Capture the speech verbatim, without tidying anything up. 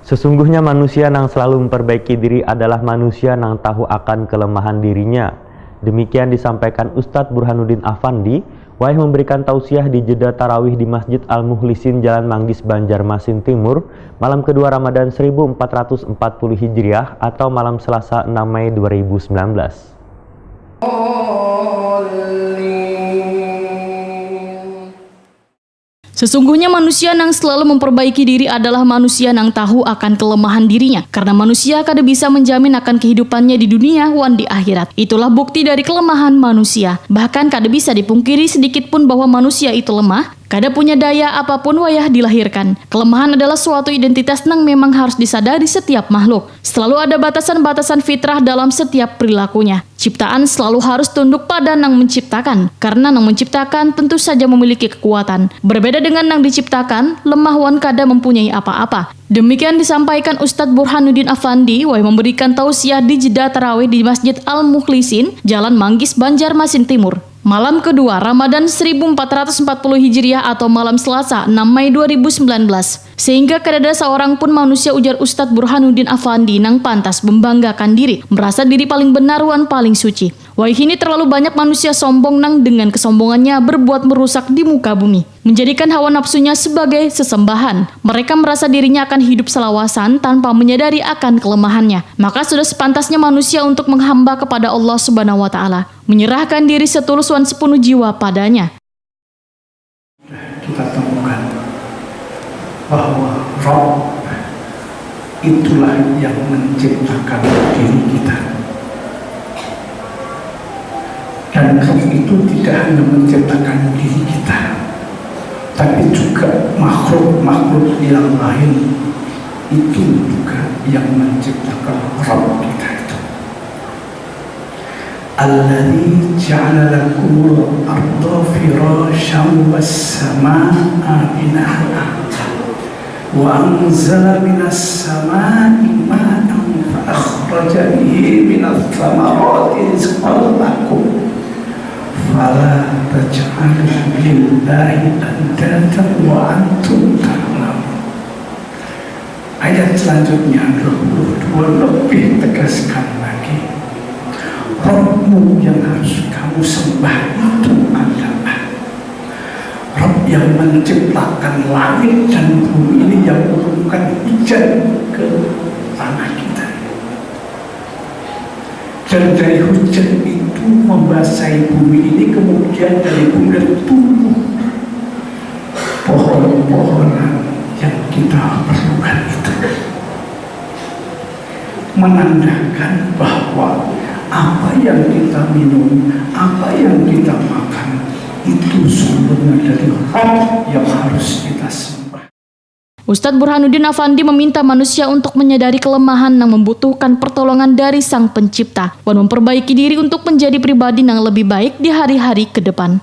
Sesungguhnya manusia nang selalu memperbaiki diri adalah manusia nang tahu akan kelemahan dirinya. Demikian disampaikan Ustadz Burhanuddin Afandi, wayah memberikan tausiah di jeda tarawih di Masjid Al-Mukhlisin, Jalan Manggis, Banjarmasin Timur, malam kedua Ramadan seribu empat ratus empat puluh Hijriah atau malam Selasa enam Mei dua ribu sembilan belas. Sesungguhnya manusia nang selalu memperbaiki diri adalah manusia nang tahu akan kelemahan dirinya. Karena manusia kada bisa menjamin akan kehidupannya di dunia wan di akhirat. Itulah bukti dari kelemahan manusia. Bahkan kada bisa dipungkiri sedikit pun bahwa manusia itu lemah, kada punya daya apapun wayah dilahirkan. Kelemahan adalah suatu identitas nang memang harus disadari setiap makhluk. Selalu ada batasan-batasan fitrah dalam setiap perilakunya. Ciptaan selalu harus tunduk pada nang menciptakan, karena nang menciptakan tentu saja memiliki kekuatan. Berbeda dengan nang diciptakan, lemah wan kada mempunyai apa-apa. Demikian disampaikan Ustadz Burhanuddin Afandi, wayah memberikan tausiah di jeda tarawih di Masjid Al-Mukhlisin, Jalan Manggis, Banjarmasin Timur. Malam kedua Ramadan seribu empat ratus empat puluh Hijriah atau malam Selasa enam Mei dua ribu sembilan belas. Sehingga kadada saorang pun manusia, ujar Ustadz Burhanuddin Afandi, nang pantas membanggakan diri, merasa diri paling benar wan paling suci. Wayah ini terlalu banyak manusia sombong nang dengan kesombongannya berbuat merusak di muka bumi, menjadikan hawa nafsunya sebagai sesembahan. Mereka merasa dirinya akan hidup selawasan tanpa menyadari akan kelemahannya. Maka sudah sepantasnya manusia untuk menghamba kepada Allah Subhanahu wa Ta'ala, menyerahkan diri setulus wan sepenuh jiwa padanya. Kita temukan bahwa Rabb itulah yang menciptakan diri kita. Dan Rabb itu tidak hanya menciptakan diri kita, tapi juga makhluk-makhluk yang lain itu juga yang menciptakan Rabb kita itu. Alladzi ja'ala lakumul arda firasyan was samaa binaa wa anzala minas samai ma'an fa akhraja bihi minats samarati rizqan lakum fala taj'alu lillahi andadan wa antum ta'lamun. Ayat selanjutnya dua puluh dua lebih tegaskan lagi, Rabbmu yang harus kamu sembah itu adalah Rabb yang menciptakan langit dan bumi ini, yang menurunkan hujan ke tanah kita. Dan dari hujan itu membasahi bumi ini, kemudian dari bumi tumbuh pohon-pohonan yang kita perlukan itu. Menandakan bahwa apa yang kita minum, apa yang kita makan, itu sumbernya dari Rabb yang harus kita sembah. Ustadz Burhanuddin Afandi meminta manusia untuk menyadari kelemahan nang membutuhkan pertolongan dari Sang Pencipta, wan memperbaiki diri untuk menjadi pribadi nang lebih baik di hari-hari ke depan.